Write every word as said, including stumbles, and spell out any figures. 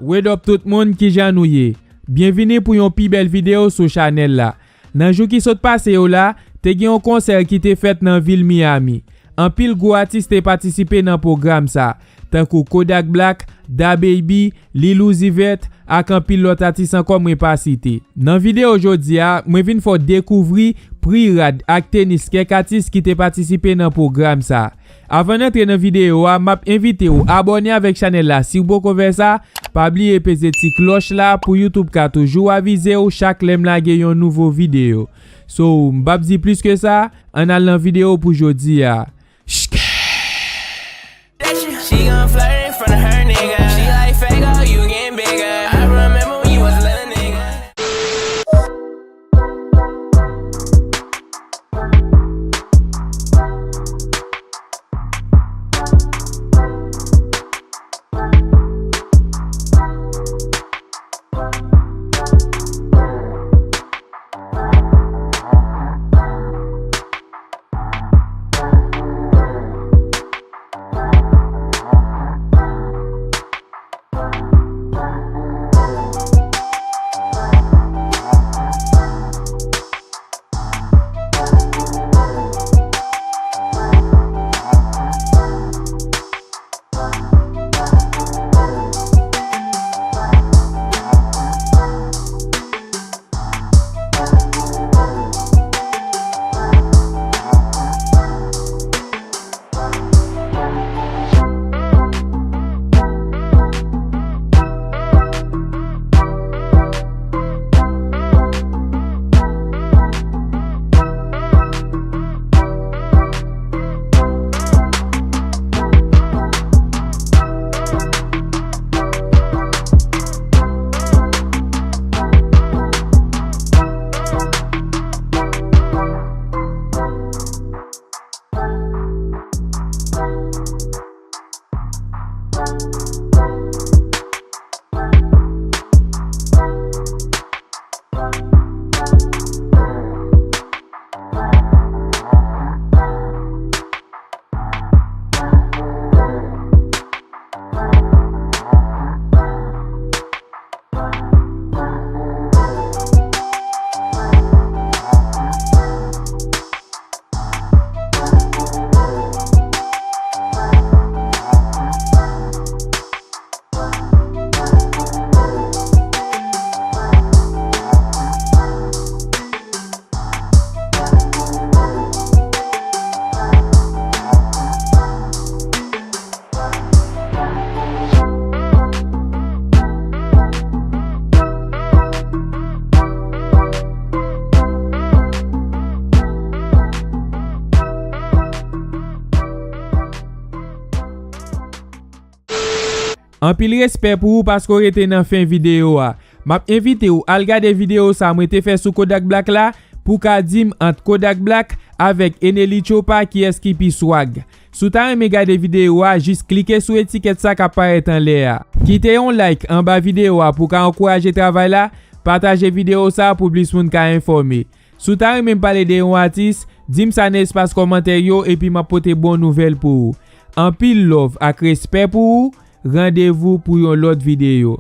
What up tout moun, kijan nou ye? Byenvini pou yon pi bèl videyo sou chanèl la. Nan jou ki sot pase yo la, te gen yon konsè ki te fèt nan vil Miami. Anpil gwo atis te patisipe nan pwogram sa, tankou Kodak Black, DaBaby, Lil Uzi Vert, ak anpil lòt atis ankò mwen pa site. Nan videyo jodi a, mwen vin fè w dekouvri pri rad ak tenis kèk atis ki te patisipe nan pwogram sa. Avan n antre nan videyo a, m ap envite w abòne avèk chanèl la si w poko fè sa. Pa bliye peze ti klòch la pou YouTube ka toujou avize w chak lè m lage yon nouvo videyo. So, m p ap di plis ke sa, ann al nan videyo pou jodi a. She gon flirt in front of her nigga. She like Fago, you getting bigger. I remember when you was a little nigga. Anpil respè pou ou paske w rete nan fen videyo a. M ap envite w al gade videyo sa mwen te fè sou Kodak Black la pou w ka di m ant Kodak Black avèk Enely Choppa kiyès ki pi swag. Si w ta renmen gade videyo a, jis klike sou etikèt sa k ap parèt anlè a. Kite yon like anba videyo a pou w ka ankouraje travay la, pataje videyo sa pou plis moun ka enfòme. Si w ta renmen m pale de yon atis, di m sa nan espas kòmantè yo epi m ap pote bon nouvèl pou ou. Anpil love ak respè pou ou, randevou pou yon lòt videyo.